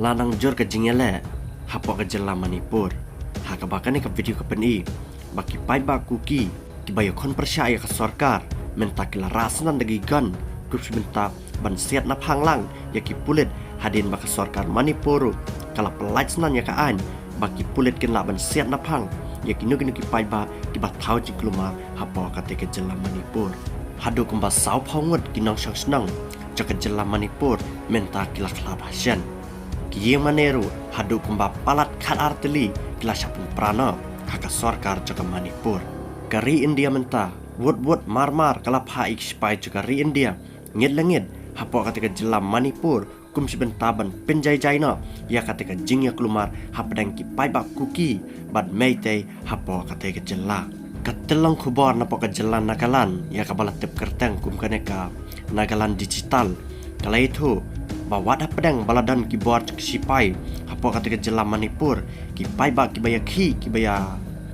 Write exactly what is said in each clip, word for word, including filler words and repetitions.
La nang jur ka jingïaleh hapoh ka jylla Manipur, ha kaba kane ka video ka pyni ba ki paidbah Kuki kiba ïakhun pyrshah ïa ka sorkar mynta ki la rah snan da ki gun, kum shi bynta ban siat naphang lang ïa ki pulit, hadien ba ka sorkar Manipur ruh ka la pyllait snan ïa ka aiñ ba ki pulit kin lah ban siat naphang ïa kino kino ki paidbah kiba thaw jingkulmar hapoh kata ka jylla Manipur. Haduh kumba sawphew ngut ki nongshong shnong jong ka jylla Manipur mynta ki la khlad ha shen. Ki ïing mane ruh haduh kumba palat khatar tylli ki la shah pynpra noh ha ka sorkar jong ka Manipur. Ka ri India mynta wut wut mar mar ka la phah ïa ki shipai jong ka ri India ngit la ngit hapoh kata ka jylla Manipur, kum shi bynta ban pynjai jai noh ïa kata ka jingïakulmar hapdeng ki paidbah Kuki bad Meitei hapoh kata ka jylla. Ka tyllong khubor napoh ka jylla Nagaland ïa kaba la tip kyrteng kum kane ka Nagaland Digital ka la ïathuh ba wat hapdeng ba la don ki bor jong ki shipai hapoh kata ka jylla Manipur, ki paidbah kiba ïakhih kiba ïa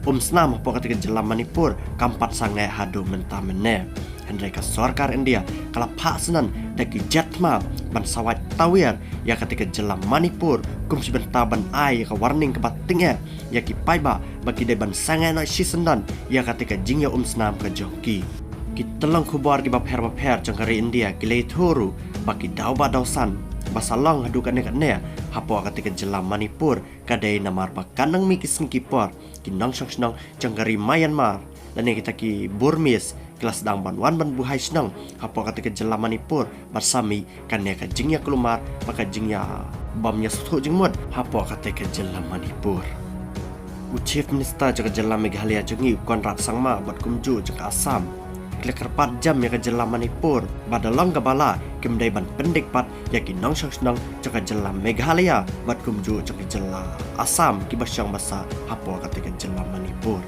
um snam hapoh kata ka jylla Manipur kam pat sangeh haduh mynta mynne. Hynrei ka sorkar India ka la phah snan da ki jet thma ban sawait tawiar ïa kata ka jylla Manipur, kum shi bynta ban ai ïa ka warning kaba tyngeh ïa ki paidbah ba ki dei ban sangeh noh shisyndon ïa kata ka jingïa um snam ka jong ki. Ki tyllong khubor kiba pher ba pher jong ka ri India ki la ïathuh ruh ba ki daw ba daw san ba sa long haduh katne katne hapoh kata ka jylla Manipur ka dei namar ba ka nang mih ki sngi ki por ki nongshong shnong jong ka ri Myanmar lane kita ki Burmese ki la sdang ban wan ban buhai shnong hapoh kata ka jylla Manipur bad sa mih kane ka jingïakulmar bad ka jingïa bam ïa sngewthuh jingmut hapoh kata ka jylla Manipur. U Chief Minister jong ka jylla Meghalaya jong ngi u Conrad Sangma bad kumjuh jong ka Assam ki la kyrpad jam ïa ka jylla Manipur ba da long kaba lah kim dei ban pyndik pat ïa ki nongshong shnong jong ka jylla Meghalaya bad kumjuh jong ka jylla Assam kiba shong ba sah hapoh kata ka jylla Manipur.